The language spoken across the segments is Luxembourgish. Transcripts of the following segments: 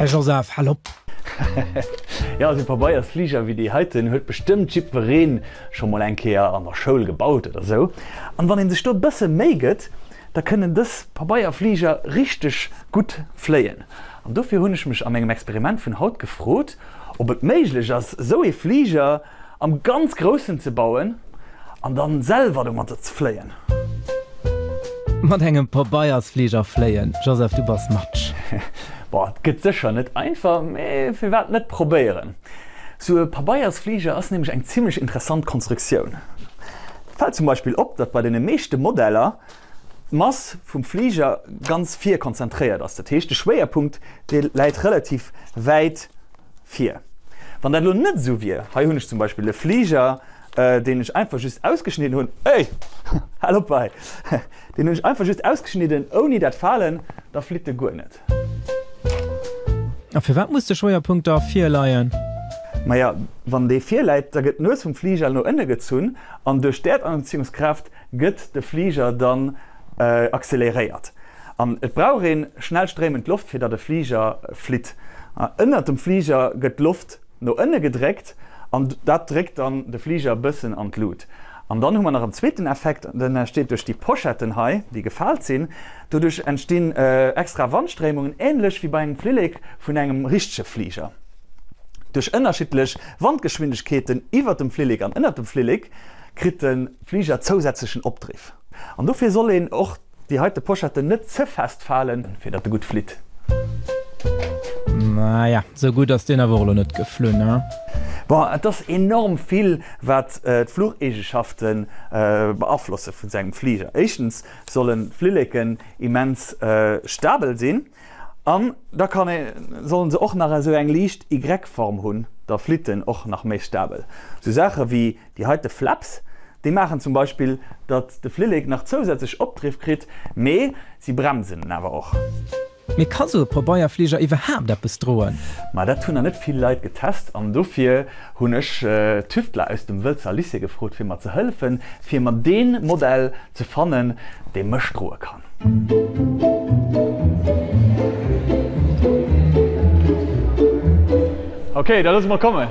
Joseph, hal op! Jo, esou Pabeiersfliger wéi déi heiten huet bestëmmt jiddweree scho mol eng Kéier an der Schoul gebaut oder sou. An wann een sech do e bësse Méi gëtt, da kënnen dës Pabeierfliger richteg gutt fléien. An dofir hunn ech mech a mengem Experiment vun haut gefrot, ob et méiglech ass, esou ee Fliger am ganz Groussen ze bauen an dann selwer domatter ze fléien. Mat engem Pabeiersfliger fléien, Joseph, du bass Matsch. Boah, et gëtt sécher net einfach, mee firwat net probéieren? Sou e Pabeiersfliger ass nämlech eng zimlech interessant Konstruktioun. Et fält zum Beispill op, datt bei deene meeschte Modeller d'Mass vum Fliger ganz vir konzentréiert ass. Dat heescht, de Schwéierpunkt, dee läit relativ wäit Vir. Wann dat elo net esou wier, hei hunn ech zum Beispill e Fliger, deen ech einfach just ausgeschnidden hunn, ey, hal op hei, deen hunn ech einfach just ausgeschnidden ouni dat Falen, da flitt e guer net. A firwat muss de Schwéierpunkt da vir leien? Maja, wann dee vir läit, da gëtt d'Nues vum Fliger no ënne gezunn an duerch d'Äerdanziehungskraaft gëtt de Fliger dann acceleréiert. An et brauch een schnell stréimend Loft fir datt e Fliger flitt. Ënnert dem Fliger gëtt d'Loft no ënne gedréckt an dat dréckt dann de Fliger e bëssen an d'Lut. An dann hu mer nach en zweeten Effekt, den entsteet duerch déi Pochetten hei, déi gefaalt sinn. Doduerch entstinn extra Wandstréimungen, änlech wéi bei engem Flillek vun engem richtege Fliger. Duerch ënnerschiddlech Wandgeschwindegkeeten iwwert dem Flillek an ënnert dem Flillek kritt de Fliger zousätzlechen Opdriff. An dofir soll een och déi heite Pochetten net ze fest falen, fir datt e gutt flitt. Naja, sou gutt ass deen awer och elo net geflunn, he? Bon, et ass enorm vill, wat d'Flucheegeschafte beaflosse vun sengem Fliger. Éischtens sollen d'Flilleken immens stabel sinn, an da kann ee, sollen se och nach esou eng liicht Y-Form hunn, da flitt en och nach méi stabel. Sou Saache wéi Déi heite Flaps, déi maachen zum Beispill, datt de Flillek nach zousätzlech Opdriff kritt, mee si bremsen en awer och. Mee ka sou e Pabeierfliger iwwerhaapt eppes droen? Ma dat hunn nach net vill Leit getest an dofir hunn ech Tüftler aus dem Wëlzer Lycée gefrot fir mer ze hëllefen, fir mer dee Modell ze fannen, dee mech droe kann. Ok, da loosse mer kommen.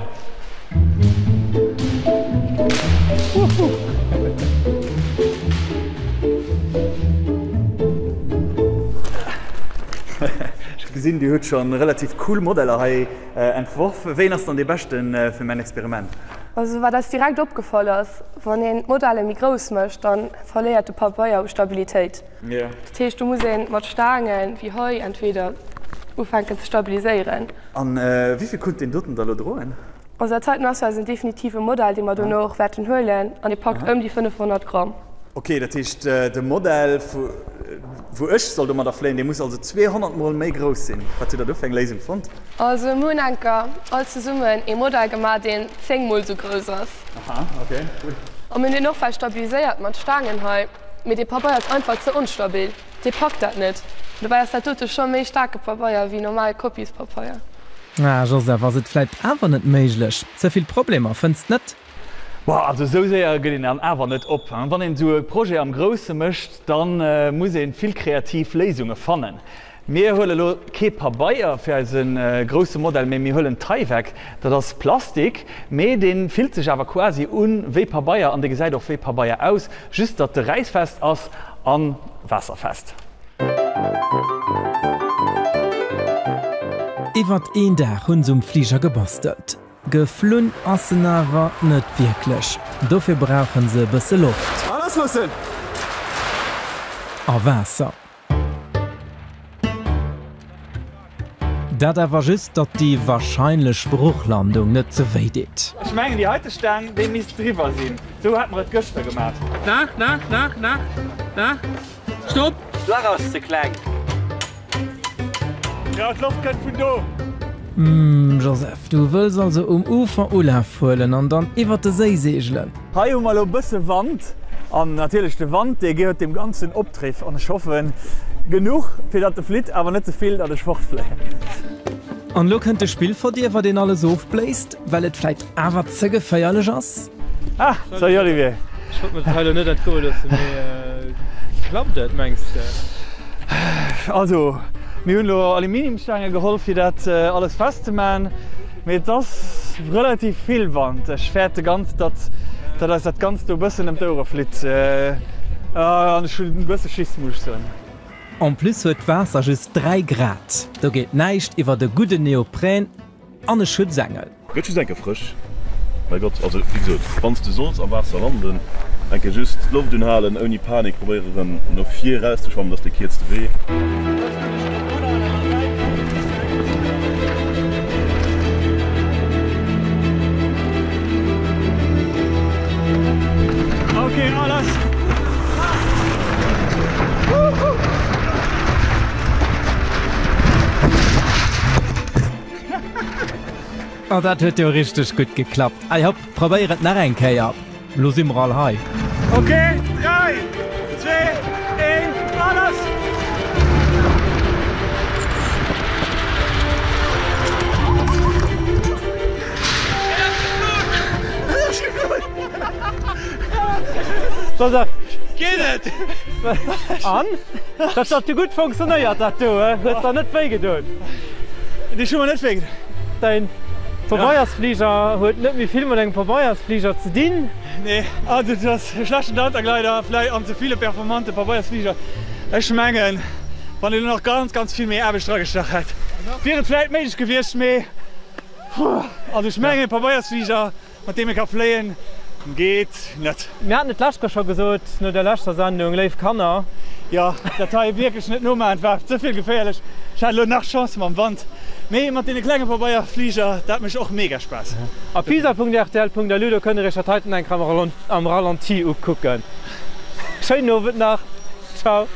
Ech gesinn, Dir hutt scho relativ cool Modeller hei entworf. Wéien ass dann dee beschte fir mäin Experiment? Also wat eis direkt opgefall ass, wann een d'Modelle méi grouss mécht, dann verléiert de Pabeier u Stabilitéit. Dat heescht, do muss ee mat Staangen, wéi hei, entweder ufänken ze stabiliséieren. An wéivill kunnt deen doten da lo droen? Also dat heiten ass eisen definitive Modell, dee mer dono och wäerten huelen, an dee packt ëm déi 500 Gramm. Ok, dat heescht de Modell wou ech soll domadder fléien, dee muss also 200 mol méi grouss sinn. Wat hutt der do fir eng Léisung fonnt? Also mir hunn enker all zesummen ee Modell gemaach, deen 10 mol sou grouss ass. Aha, ok, cool. A mir hunn deen och well stabiliséiert mat Staangen hei, mee dee Pabeier ass einfach ze onstabil, dee packt dat net. Dobäi ass dat dote scho méi staarke Pabeier wéi normal Kopiespapeier. Ah Joseph, ass et vläit awer net méiglech? Ze vill Problemer, fënns net? Boah, also esou séier gëtt een dann awer net op. Wann een esou e Projet am Grousse mécht, da muss ee vill kreativ Léisunge fannen. Mir huele lo kee Pabeier fir eise grousse Modell, mee mir huelen Tyvek. Dat ass Plastik, mee dee fillt sech awer quasi u wéi Pabeier an dee gesäit och wéi Pabeier aus, just datt de räissfest ass a waasserfest. Iwwert een Dag hunn se um Fliger gebastelt. Geflunn ass en awer net wierklech, dofir brauchen se e bësse Loft. A lassloossen! A Waasser. Dat awer just, datt déi warscheinlech Bruchlandung net ze wéi deet. Ech mengen déi heite Staang déi misst driwwer sinn, sou hat mer et gëschter gemat. Nach, nach, nach, nach, nach, stopp! D'Lach ass ze kleng. Jo, d'Loft kënnt vun do. Hm, Joseph, du wëlls also um Ufer Ulaf huelen an dann iwwert de Séi seegelen? Hei hu mer elo e bësse Wand an natierlech de Wand dee gehuet deem ganzen Opdriff an ech hoffen genuch fir datt e flitt, awer net ze vill datt ech fortfléien. An elo kënnt de Spillverdierwer deen alles ofbléist, well et vläit awer ze geféierlech ass? Ah, salut Olivier. Ech wollt mer dat hei elo net entgoe loossen, mee klappt et mengs de? Also. Mir hunn elo Aluminiumstaange geholl fir dat alles festzemaachen, mee et ass relativ vill Wand. Ech fäerte ganz, datt datt eis dat Ganzt do e bëssen ëm d'Ouere flitt an ech hunn e bësse Schiss, muss ech soen. En plus huet d'Waasser just 3 Grad, do geet näischt iwwert e gudden Neopren an e Schutzengel. Gëtt just enke frësch, mäi Gott. Also wéi gesot, wanns de solls am Waasser landen, enke just d'Loft unhalen, ouni Panik, probéiere rëm no vir erauszeschwammen, dat ass dee kierzte Wee. Oh dat huet jo richteg gutt geklappt. Allez hopp, probéier et nach eng Kéier. Lo si mer all hei. Ok, 3, 2, 1, a lass! Geet et? An? Dat hat jo gutt funktionéiert dat do, he? Hues der net wéi gedoen? Nee, ech hu mer net wéi gedoen. Däin Pabeiersfliger huet net méi vill mat engem Pabeiersfliger ze dinn. Nee, also et ass e schlechten Deltagleider vläicht an ze vill e performante Pabeiersfliger. Ech mengen, wann een elo nach ganz, ganz vill méi Aarbecht dragestach hätt, wier et vläicht méiglech gewiescht, mee also ech mengen e Pabeiersfliger Mat deem ee ka fléien, geet net. Mir haten et d'lescht Kéier scho gesot, no der leschter Sendung, léif Kanner. Jo, dat hei wierklech net nomaachen, war ze vill geféierlech. Ech hat elo nach Chance mam Wand, mee mat deene klenge Pabeierfliger, dat mécht och mega Spaass. A pisa.rtl.lu, do kënnt der iech dat heiten eng Kéier am Ralenti ukucken. Schéinen Owend nach, ciao.